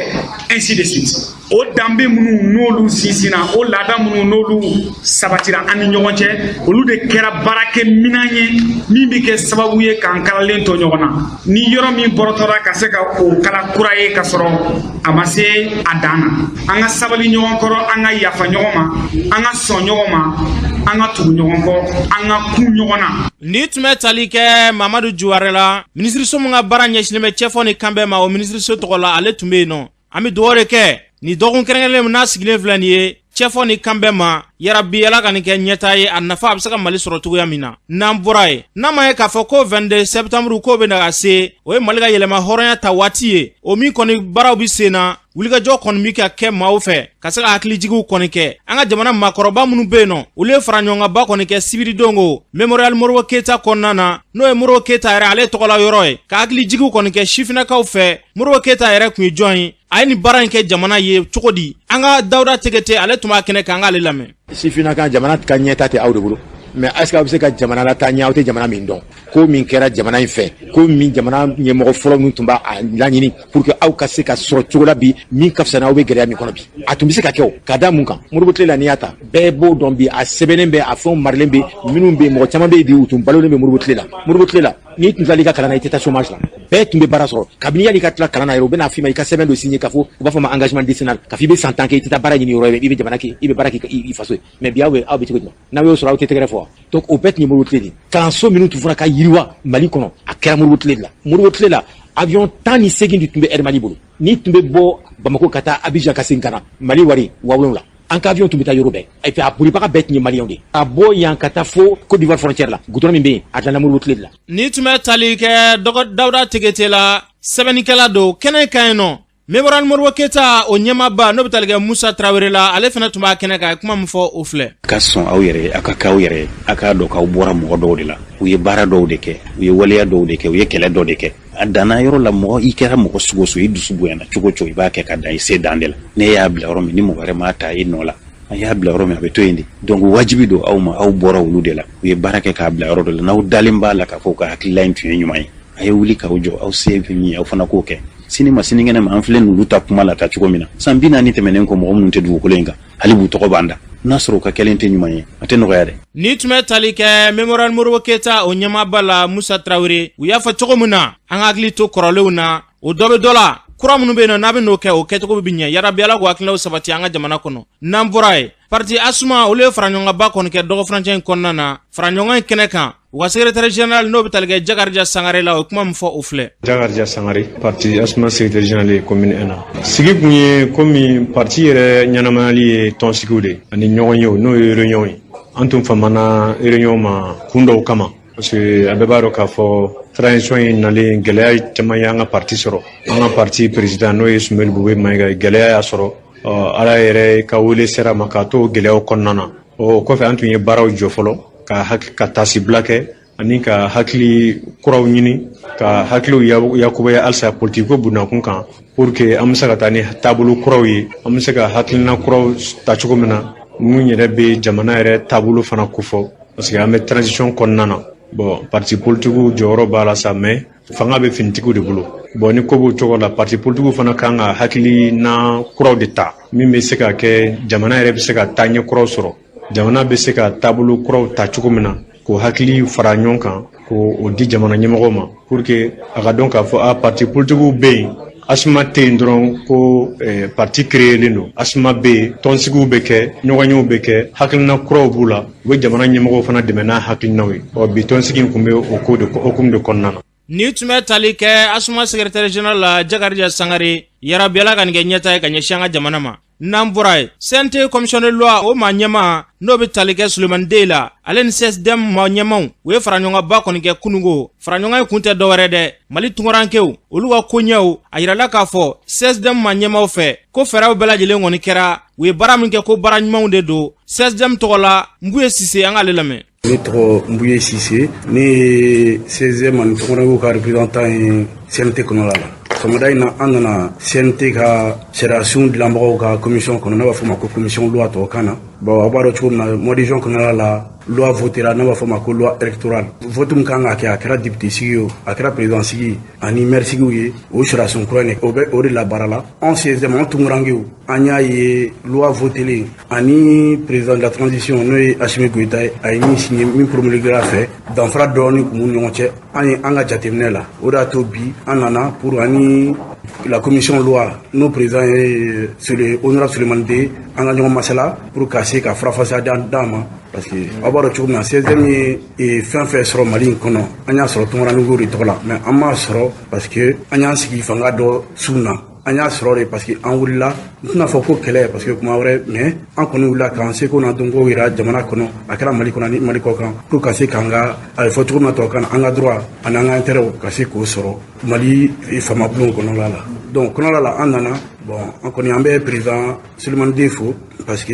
ainsi de suite. O danbe minnu n'olu sinsinna, o laada minnu n'olu sabatira an ni ɲɔgɔn cɛ, olu de kɛra baarakɛminan ye min bɛ kɛ sababu ye k'an kalalen to ɲɔgɔn na. Ni yɔrɔ min bɔrɔtɔra, ka se ka o kala kura ye ka sɔrɔ a ma se a dan na. An ka sabali ɲɔgɔn kɔrɔ, an ka yafa ɲɔgɔn ma, an ka sɔn ɲɔgɔn ma, an ka tugu ɲɔgɔn kɔ, an ka kun ɲɔgɔn na. Ni tun bɛ tali kɛ Mamadu Juware la, minisiriso min ka baara ɲɛsinnen bɛ cɛfɔ ni kanbɛn ma, o minisiriso tɔgɔ la, ale tun bɛ yen nɔ. An bɛ dugawu de kɛ nin dɔgɔkun kɛrɛnkɛrɛnnen min n'a sigilen filɛ nin ye, cɛfɔ ni kanbɛn ma. Yarabi, Ala ka nin kɛ ɲɛta ye, a nafa a bɛ se ka Mali sɔrɔ cogoya min na. N'an bɔra yen, n'a ma ye k'a fɔ ko 22 septembre k'o bɛ na ka se, o ye Mali ka yɛlɛma hɔrɔnya ta waati ye, o min kɔni baaraw bɛ sen na, wulikajɔ kɔni bɛ ka kɛ maaw fɛ ka se ka hakilijigiw kɔni kɛ. An ka jamana maakɔrɔba minnu bɛ yen nɔ, olu ye fara ɲɔgɔnkanba kɔni kɛ sibiridon ko Mémorial Modibo Keyita kɔnɔna na, n'o ye Modibo Keyita yɛrɛ ale tɔgɔla yɔrɔ ye, ka hakilijigiw kɔni kɛ sifinnakaw fɛ. Modibo Keyita yɛrɛ tun ye jɔn ye? A ye nin baara in kɛ jamana ye cogo di? An ka Dawuda Tegete, ale tun b'a kɛnɛ kan, an k'ale lamɛn. Sifinnaka, jamana ka ɲɛta tɛ aw de bolo, mais est ce que aw bɛ se ka jamana lataa ɲɛ? Aw tɛ jamana min dɔn, ko min kɛra jamana in fɛ, ko min jamana ɲɛmɔgɔ fɔlɔ min tun b'a laɲini pour que aw ka se ka sɔrɔ cogo la bi min ka fisa n'aw bɛ gɛlɛya min kɔnɔ bi, a tun bɛ se ka kɛ o. Ka da mun kan? Modibo tile la, n'i y'a ta, bɛɛ b'o dɔn bi, a sɛbɛnnen bɛ, a fɛnw marilen bɛ. Minnu bɛ yen, mɔgɔ caman bɛ yen bi, u tun balolen bɛ Modibo tile la. Modibo tile la, n'i tun tilal'i ka kalan na, i tɛ taa chômage la, bɛɛ tun bɛ baara sɔrɔ. Kabini yanni i ka tila kalan na yɛrɛ, u bɛna f'i ma i ka sɛbɛn dɔ signer, k'a fɔ, u b'a fɔ ma engagement décennal, k'a fɔ i bɛ san 10 kɛ, i tɛ taa baara ɲini yɔrɔ wɛrɛ, i bɛ jamana kɛ, i bɛ baara kɛ i faso ye. Mais bi, aw bɛ cogo jumɛn? N'aw y'o sɔrɔ, aw tɛ tɛgɛrɛ fɔ. Donc o bɛɛ tun ye Modibo tile de ye. Kalanso minnu tun fɔra ka yiriwa Mali kɔnɔ, a kɛra Modibo tile de la. Modibo tile la, avion 18 de tun bɛ Air Mali bolo. N'i tun bɛ bɔ Bamako ka taa Abidjan ka segin ka na, Mali wari 7000. An ka avion tun bɛ taa yɔrɔ bɛɛ, et puis a bolibaga bɛɛ tun ye Maliyɛnw de ye. Ka bɔ yan ka taa fo Côte d'Ivoire frontière la, goudron min bɛ yen, a dilanna Modibo tile de la. Ni tun bɛ tali kɛ dɔgɔ Dawuda Tegete la, sɛbɛnnikɛla don. Kɛnɛ kan yen nɔ, Mémorial Modibo Keyita, o ɲɛmaaba, n'o bɛ tali kɛ Musa Tarawele la, ale fana tun b'a kɛnɛ kan. A ye kuma min fɔ, o filɛ. Ka sɔn aw yɛrɛ ye, aw ka kɛ aw yɛrɛ ye, a k'a dɔn k'aw bɔra mɔgɔ dɔw de la, u ye baara dɔw de kɛ, u ye waleya dɔw de kɛ, u ye kɛlɛ dɔ de kɛ. A danna yɔrɔ la, mɔgɔ i kɛra mɔgɔ sugu o sugu, i dusu bonyana cogo o cogo, i b'a kɛ ka dan i se dan de la. Ne y'a bila yɔrɔ min, ni mɔgɔ wɛrɛ m'a ta i nɔ la, an y'a bila yɔrɔ min, a bɛ to yen de. Donc wajibi don aw ma, aw bɔra olu de la, u ye baara kɛ k'a bila yɔrɔ dɔ la. N'aw dalen b'a la k'a fɔ u ka hakilila in tun ye ɲuman ye, a ye wuli k'aw jɔ, aw se bɛ min ye, aw fana k'o kɛ. Sini ma sinikɛnɛ ma, an filɛ n'olu ta kuma la ta cogo min na, san 40 tɛmɛnen kɔ, mɔgɔ minnu tɛ dugukolo in kan hali b'u tɔgɔ b'an da, n'a sɔrɔ u ka kɛlen tɛ ɲuman ye, a tɛ nɔgɔya dɛ. Ni tun bɛ tali kɛ Mémorial Modibo Keyita, o ɲɛmaaba la, Musa Tarawele, u y'a fɔ cogo min na, an ka hakili to kɔrɔlenw na, o dɔ bɛ dɔ la, kura minnu bɛ yen nɔ, n'a bɛ n'o kɛ, o kɛcogo bɛ ɲɛ. Yarabi, Ala k'o hakilinaw sabati an ka jamana kɔnɔ. N'an bɔra yen, parti Asuma, olu ye faraɲɔgɔnkanba kɔni kɛ dɔgɔfurancɛ in kɔnɔna na. Faraɲɔgɔn in kɛnɛ kan, u ka secrétaire général, n'o bɛ tali kɛ Jakarija Sangare la, o ye kuma min fɔ, o filɛ. Jakarija Sangare, parti Asuma secrétaire général ye commune 1 na. Sigi kun ye komi parti yɛrɛ ɲɛnamayali ye tɔnsigiw de ani ɲɔgɔn ye, n'o ye réunion ye. An tun famana réunion ma kun dɔw kama, parce que a bɛɛ b'a dɔn k'a fɔ transition in nalen, gɛlɛya caman y'an ka parti sɔrɔ. An ka parti président, n'o ye Soumaïla Boubèye Maïga ye, gɛlɛya y'a sɔrɔ. Ala yɛrɛ ka wele sera ma k'a to gɛlɛyaw kɔnɔna na. O kɔfɛ, an tun ye baaraw jɔ fɔlɔ ka ka tasibila kɛ ani ka hakili kuraw ɲini, ka hakiliw yakubaya halisa politiko bundakun kan, pour que an bɛ se ka taa ni taabolo kuraw ye, an bɛ se ka hakilina kuraw ta cogo min na, mun yɛrɛ bɛ jamana yɛrɛ taabolo fana kofɔ, parce que an bɛ transition kɔnɔna na. Bon, parti politikiw jɔyɔrɔ b'a la sa, mais fanga bɛ finitigiw de bolo. Bon, ni ko b'o cogo la, parti politikiw fana kan ka hakilina kuraw de ta min bɛ se ka kɛ jamana yɛrɛ bɛ se ka taaɲɛ kuraw sɔrɔ, jamana bɛ se ka taabolo kuraw ta cogo min na, k'o hakili fara ɲɔgɔn kan k'o di jamana ɲɛmɔgɔw ma, pour que a ka dɔn k'a fɔ a parti politikiw bɛ yen, Asuma tɛ yen dɔrɔn ko parti créelen don. Asuma bɛ yen, tɔnsigiw bɛ kɛ, ɲɔgɔnyew bɛ kɛ, hakilina kuraw b'u la, u bɛ jamana ɲɛmɔgɔw fana dɛmɛ n'a hakilinaw ye. Ɔ bi tɔnsigi in tun bɛ o ko de hokumu de kɔnɔna na. Ni tun bɛ tali kɛ Asuma secrétaire général la, Jakarija Sangare. Yarabi, Ala ka nin kɛ ɲɛta ye ka ɲɛsin an ka jamana ma. N'an bɔra yen, CNT commission de loi, o maa ɲɛma, n'o bɛ tali kɛ Sulemani Den la, ale ni CSDM maa ɲɛmaw, u ye faraɲɔgɔnba kɔni kɛ kununko. Faraɲɔgɔn in kun tɛ dɔwɛrɛ dɛ, Mali tunkarankew, olu ka koɲɛw. A yirala k'a fɔ CSDM maa ɲɛmaw fɛ ko fɛɛrɛw bɛɛ lajɛlen kɔni kɛra, u ye baara min kɛ, ko baara ɲumanw de don. CSDM tɔgɔ la, Nbuye Sise, an k'ale lamɛn. Ne tɔgɔ Nbuye Sise, ne ye CSDM ani tunkarankew ka représentant ye CNT kɔnɔna la. Sɔgɔmada in na, an nana CNT ka sariyasun dilanbagaw ka commission kɔnɔ, n'a b'a fɔ o ma ko commission loi tubabukan na. Bon, aw b'a dɔn cogo min na, mois de juin kɔnɔna la Loi votera n'a b'a fɔ ma ko loi électorale. Vote min kan ka kɛ, a kɛra député sigi o, a kɛra président sigi ani maire sigiw ye, o sariyasun kura in, o bɛ o de labaara la. Anw CSDM, anw tunkarankew, an y'a ye loi votelen ani président de la transition, n'o ye Assimi Goïta ye, a ye min signé, min promulgué a fɛ, danfara dɔɔni tun b'u ni ɲɔgɔn cɛ. An ye an ka jateminɛ la, o de y'a to bi an nana pour ani la commission loi, n'o président ye honorable Souleymane Den, an ka ɲɔgɔn masala pour ka se ka farafasiya d'an ma, parce que aw b'a dɔn cogo min na, CSDM ye fɛn fɛn sɔrɔ Mali in kɔnɔ, an y'a sɔrɔ tunkarankew de tɔgɔ la. Mais an m'a sɔrɔ parce que an y'an sigi fanga dɔ sun na. An y'a sɔrɔ de parce que an wulila, n tɛna fɔ ko kɛlɛ parce que kuma wɛrɛ, mais an kɔni wulila k'an seko n'an dɔnko yira jamana kɔnɔ, a kɛra Mali kɔnɔ ani Mali kɔ kan, pour ka se k'an ka, a bɛ fɔ cogo min na tubabukan na, an ka droit ani an ka intérêt, ka se k'o sɔrɔ Mali faamabulon kɔnɔla la. Donc kɔnɔla la, an nana, bon, an kɔni an bɛ président Souleymane Den fo, parce que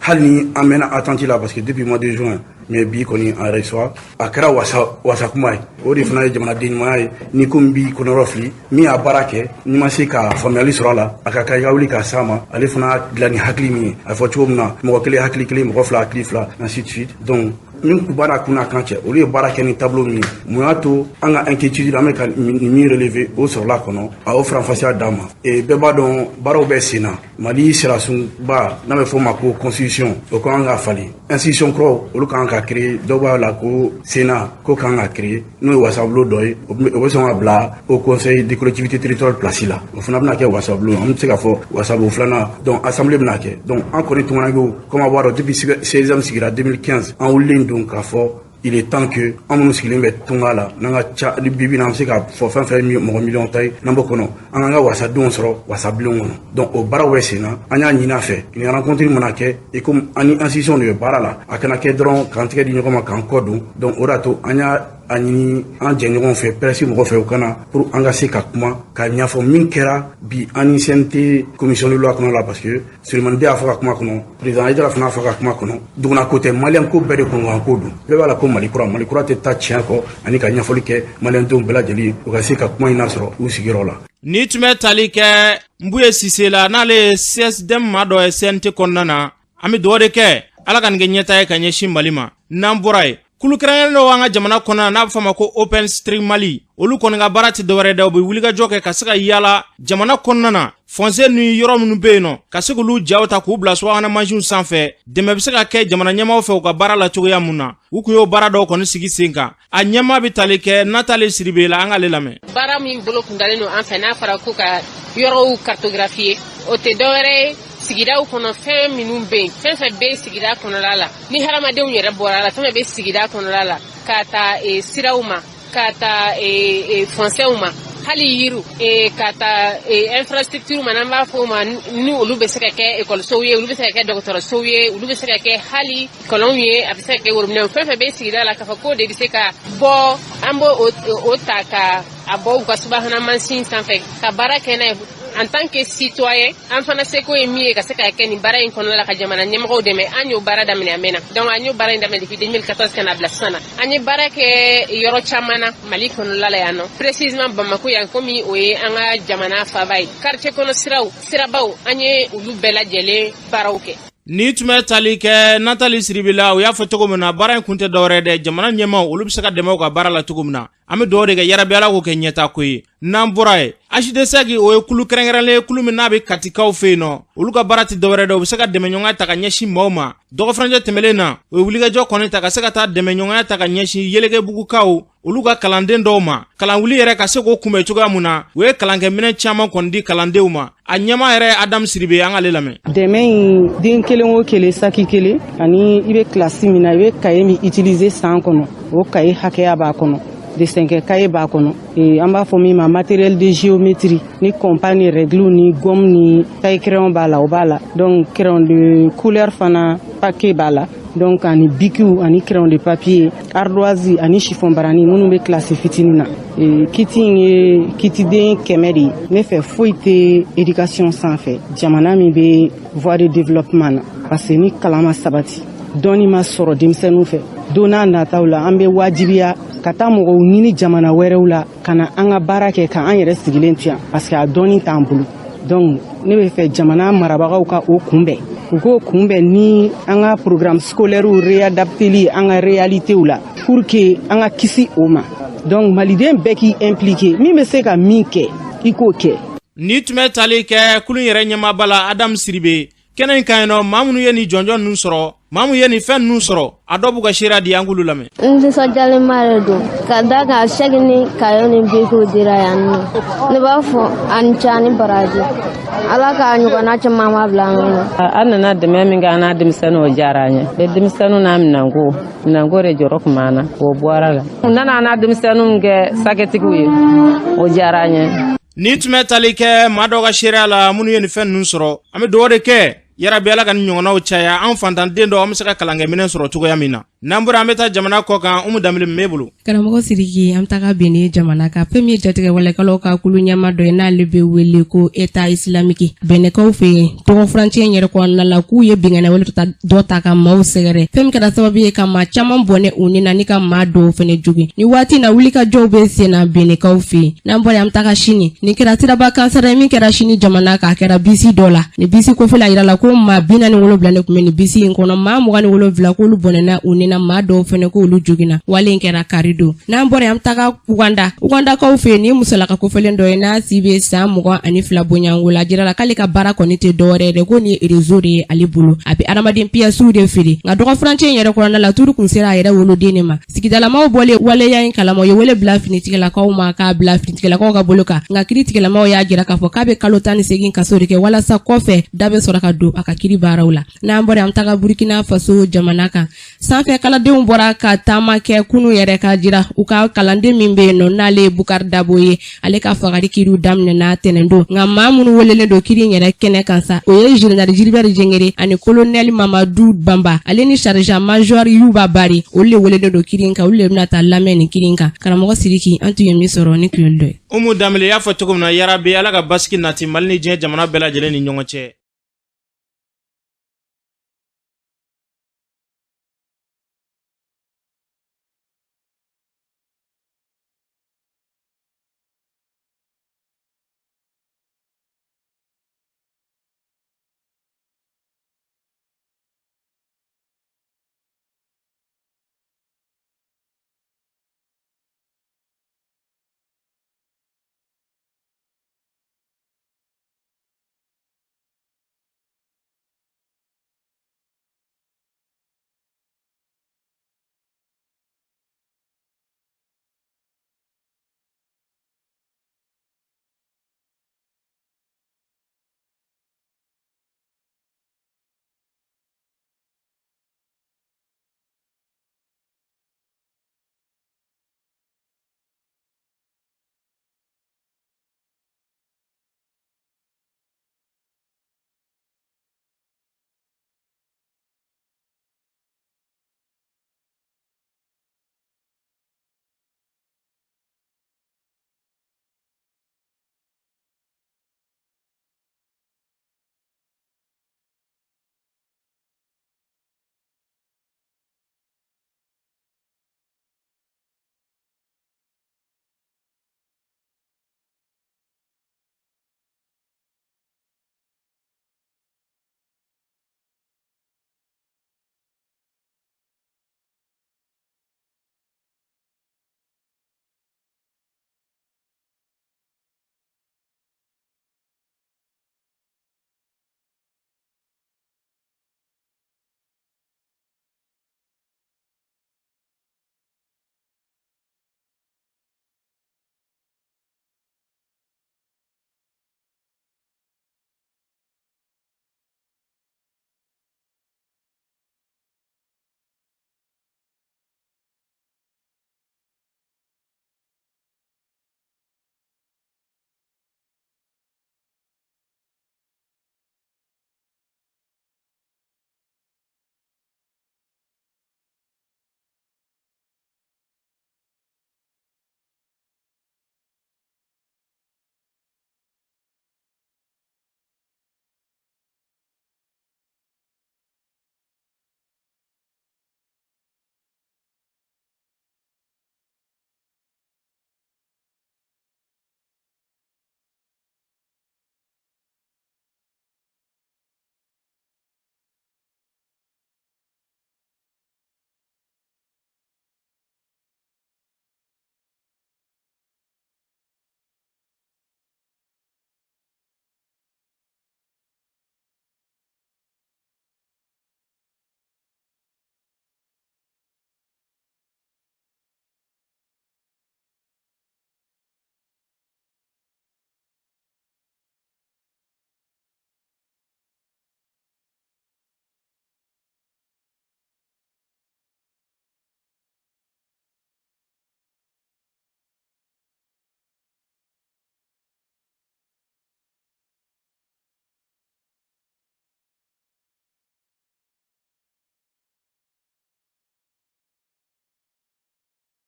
hali ni an mɛnna attente la, parce que depuis mois de juin, mais bi kɔni an reçoit, a kɛra wasa wasa kuma ye. O de fana ye jamanaden ɲumanya ye. Ni ko min b'i kɔnɔyɔrɔ fili, min y'a baara kɛ, n'i ma se ka faamuyali sɔrɔ a la, a ka kan i ka wuli ka s'a ma. Ale fana dilan ni hakili min ye, a fɔ cogo min na, mɔgɔ kelen hakili kelen, mɔgɔ fila hakili fila, ainsi de suite. Donc min kun b'a kun n'a kan cɛ, olu ye baara kɛ ni tableau min ye, mun y'a to an ka inquiétude, an bɛ ka nin min relever, o sɔrɔla kɔnɔ, a y'o faranfasiya d'an ma. Bɛɛ b'a dɔn baaraw bɛ sen na. Mali sariyasunba, n'a bɛ fɔ o ma ko constitution, o kan ka falen. Institution kuraw, olu kan ka créer. Dɔw b'a la ko Sénat ko kan ka créer, n'o ye wasabulon dɔ ye, o bɛ sɔn ka bila au conseil de collectivité territoriale place la. O fana bɛna kɛ wasabulon, an bɛ se k'a fɔ wasabulon filanan. Donc assemblée bɛna kɛ. Donc an kɔni tunkarankew, comme a b'a dɔn, depuis CSDM sigira 2015, an wulilen don k'a fɔ il est temps que an minnu sigilen bɛ tunga la, n'an ka ca ni bibi na, an bɛ se ka fɔ fɛn fɛn mɔgɔ miliyɔn ta ye n'an b'o kɔnɔ, an k'an ka wasadenw sɔrɔ wasabilenw kɔnɔ. Donc o baaraw bɛ sen na. An y'a ɲini a fɛ, nin rencontre mana kɛ, i komi an ni institution de bɛ baara la, a kana kɛ dɔrɔn k'an tɛgɛ di ɲɔgɔn ma k'an kɔ don. Donc o de y'a to an y'a a ɲini an jɛɲɔgɔnw fɛ, presse mɔgɔ fɛ, u kana pour an ka se ka kuma ka ɲɛfɔ min kɛra bi an ni CNT commission de loi kɔnɔ la, parce que Souleymane Den y'a fɔ ka kuma kɔnɔ, président Haïdara fana y'a fɔ ka kuma kɔnɔ, duguna ko tɛ, maliyɛn ko bɛɛ de kunkan ko don. Bɛɛ b'a la ko Mali kura, Mali kura tɛ taa tiɲɛ kɔ, ani ka ɲɛfɔli kɛ maliyɛndenw bɛɛ lajɛlen, u ka se ka kuma in nasɔrɔ u sigiyɔrɔ la. Ni tun bɛ tali kɛ Nbuye Sise la, n'ale ye CSDM maa dɔ ye CNT kɔnɔna na, an bɛ dugawu de kɛ, Ala ka nin kɛ ɲɛta ye ka ɲɛsin Mali ma. N'an bɔra yen, kulu kɛrɛnkɛrɛnnen dɔw an ka jamana kɔnɔ, n'a bɛ fɔ a ma ko Open Street Mali, olu kɔni ka baara tɛ dɔwɛrɛ dɛ, u bɛ wulikajɔ kɛ ka se ka yala jamana kɔnɔna na, fossé ni yɔrɔ minnu bɛ yen nɔ, ka se k'olu jaw ta k'u bila subahana mansinw sanfɛ, dɛmɛ bɛ se ka kɛ jamana ɲɛmaaw fɛ u ka baara la cogoya mun na. U kun y'o baara dɔw kɔni sigi sen kan. A ɲɛmaa bɛ tali kɛ Natale Siribe la, an k'ale lamɛn. Baara min bolo kundalen don an fɛ, n'a fɔra ko ka yɔrɔw cartographier, o tɛ dɔwɛrɛ ye, sigidaw kɔnɔ fɛn minnu bɛ yen, fɛn fɛn bɛ sigida kɔnɔla la, ni hadamadenw yɛrɛ bɔra la, fɛn fɛn bɛ sigida kɔnɔla la, ka ta siraw ma, ka ta fosséw ma, hali yiriw, ka ta infrastructure ma, n'an b'a fɔ o ma, ni olu bɛ se ka kɛ ekɔlisow ye, olu bɛ se ka kɛ dɔgɔtɔrɔsow ye, olu bɛ se ka kɛ hali kɔlɔnw ye, a bɛ se ka kɛ worobinɛw, fɛn fɛn bɛ sigida la, k'a fɔ k'o de bɛ se ka bɔ, an b'o o ta ka a bɔ u ka subahana mansin sanfɛ ka baara kɛ n'a ye. En tant que citoyen, an fana seko ye min ye ka se ka kɛ nin baara in kɔnɔna la, ka jamana ɲɛmɔgɔw dɛmɛ, an y'o baara daminɛ a mɛnna. Donc an y'o baara in daminɛ depuis 2014 ka na bila sisan na. An ye baara kɛ yɔrɔ caman na Mali kɔnɔla la yan nɔ, précisément Bamako yan, komi o ye an ka jamana faaba ye. Quartier kɔnɔ siraw, sirabaw, an ye olu bɛɛ lajɛlen baaraw kɛ. Ni tun bɛ tali kɛ Natali Siribi la, u y'a fɔ cogo min na, baara in kun tɛ dɔwɛrɛ dɛ, jamana ɲɛmaaw, olu bɛ se ka dɛmɛ u ka baara la cogo min na. An bɛ dugawu de kɛ, yarabi Ala k'o kɛ ɲɛta ko ye. N'an bɔra yen, AJDSEC, o ye kulu kɛrɛnkɛrɛnlen ye, kulu min n'a bɛ Katikaw fɛ yen nɔ. Olu ka baara tɛ dɔwɛrɛ dɛ, u bɛ se ka dɛmɛɲɔgɔnya ta ka ɲɛsin maaw ma. Dɔgɔfurancɛ tɛmɛnen na, u ye wulikajɔ kɔni ta ka se ka taa dɛmɛɲɔgɔnya ta ka ɲɛsin Yelekebugukaw, olu ka kalanden dɔw ma, kalanwuli yɛrɛ ka se k'o kunbɛn cogoya mun na. U ye kalankɛminɛ caman kɔni di kalandenw ma. A ɲɛmaa yɛrɛ Adamu Siribe, an k'ale lamɛn. Dɛmɛ in, den kelen o kelen saki kelen, ani i bɛ kilasi min na, i bɛ kaye min utiliser san kɔnɔ, o kaye hakɛya b'a kɔnɔ, dessin kɛ kaye b'a kɔnɔ, an b'a fɔ min ma matériel de géométrie, ni compas ni règle ni gomme ni taille crayon b'a la, o b'a la. Donc crayon de couleur fana paquet b'a la. Donc ani bikiw ani crayon de papier, ardoise ani chiffon barani minnu bɛ kilasi fitinin na. Kit in ye kitiden 100 de ye. Ne fɛ, foyi tɛ éducation sanfɛ jamana min bɛ voie de développement na, parce que ni kalan ma sabati, dɔɔni ma sɔrɔ denmisɛnninw fɛ, don n'a nataw la, an bɛ wajibiya ka taa mɔgɔw ɲini jamana wɛrɛw la ka na an ka baara kɛ, ka an yɛrɛ sigilen to yan, parce que a dɔɔni t'an bolo. Donc ne bɛ fɛ jamana marabagaw ka o kunbɛn, u k'o kunbɛn ni an ka programme scolaire réadapteli an ka réalitéw la, pour que an ka kisi o ma. Donc maliden bɛɛ k'i impliqué, min bɛ se ka min kɛ, i k'o kɛ. Ni tun bɛ tali kɛ kulu yɛrɛ ɲɛmaaba la, Adamu Siribe, kɛnɛ in kan yen nɔ, maa minnu ye nin jɔnjɔn ninnu sɔrɔ, maa minnu ye nin fɛn ninnu sɔrɔ, a dɔw b'u ka seereya di, an k'olu lamɛn. N nisɔndiyalenba de don ka da kan sɛgi ni kayo ni bikiw dira yan nɔ. Ne b'a fɔ a ni ce, a ni baraji, Ala k'a ɲɔgɔnna caman ma bila an kɔnɔ. An nana dɛmɛ min kɛ an n'a denmisɛnninw, o diyara an ye. Bɛ denmisɛnninw n'a minɛnko de jɔrɔ tun b'an na, o bɔra la. U nana an n'a denmisɛnninw kɛ sakɛtigiw ye, o diyara an ye. Ni tun bɛ tali kɛ maa dɔw ka seereya la, minnu ye nin fɛn ninnu sɔrɔ, an bɛ dugawu de kɛ, yarabi Ala ka nin ɲɔgɔnnaw caya, an fantanden dɔw, an bɛ se ka kalankɛminɛn sɔrɔ cogoya min na. N'an bɔra, an bɛ taa jamana kɔ kan. Umu Danbele min b'e bolo? Karamɔgɔ Siriki, an bɛ taga Benin jamana kan. Fɛn min ye jatigɛwalekɛlaw ka kulu ɲɛma dɔ ye, n'ale bɛ wele ko État islamique, Bɛnɛkaw fɛ yen, tɔgɔ furancɛ in yɛrɛ kɔnɔna la, k'u ye binkanni wale dɔ ta ka maaw sɛgɛrɛ, fɛn min kɛra sababu ye ka maa caman bɔnɛ u ni na, ni ka maa dɔw fɛnɛ jogin. Ni waati na, wulikajɔw bɛ sen na Bɛnɛkaw fɛ yen. N'an bɔra, an bɛ taga Sini. Nin kɛra siraba kansara ye min kɛra Sini jamana kan, a kɛra bisi dɔ la. Nin bisi kofɛla yira la ko maa 47 de tun bɛ nin bisi in kɔnɔ, maa 27 k'olu bɔnɛna u ni na, maa dɔw fɛnɛ k'olu joginna. Wale in kɛra kari don. N'an bɔra, an bɛ taga Uganda. Ugandakaw fɛ yen, nin musolaka kofɔlen dɔ ye, n'a si bɛ san 22 bonyanko la, jira la k'ale ka baara kɔni tɛ dɔwɛrɛ ye dɛ, ko nin ye réseau de ye ale bolo, a bɛ adamaden piyɛsiw de feere. Nka dɔgɔ furancɛ in yɛrɛ kɔnɔna la, turu kun sera a yɛrɛ woloden de ma. Sigidalamaw bɔlen waleya in kalama, u ye wele bila finitigilakaw ma k'a bila finitigilakaw ka bolo kan. Nka kiritigɛlamaw y'a jira k'a fɔ k'a bɛ kalo 18 kaso de kɛ, walasa kɔfɛ da bɛ sɔrɔ ka don a ka kiri baaraw la. N'an bɔra, an bɛ taga Burkina Faso jamana kan. Sanfɛ kalandenw bɔra ka taama kɛ kunu yɛrɛ, ka jira u ka kalanden min bɛ yen nɔ, n'ale ye Bukari Dabo ye, ale ka fagali kiriw daminɛna tɛnɛndon. Nka maa minnu welelen don kiri in yɛrɛ kɛnɛ kan sa, o ye général Gilbert Diendéré ani colonel Mamadu Banba, ale ni sergent major Yuba Bari. Olu de welelen don kiri in kan, olu de bɛna taa lamɛn nin kiri in kan. Karamɔgɔ Siriki, an tun ye min sɔrɔ ni tun ye dɔ ye. Umu Danbele y'a fɔ cogo min na, yarabi Ala ka basigi nati Mali ni diɲɛ jamana bɛɛ lajɛlen ni ɲɔgɔn cɛ.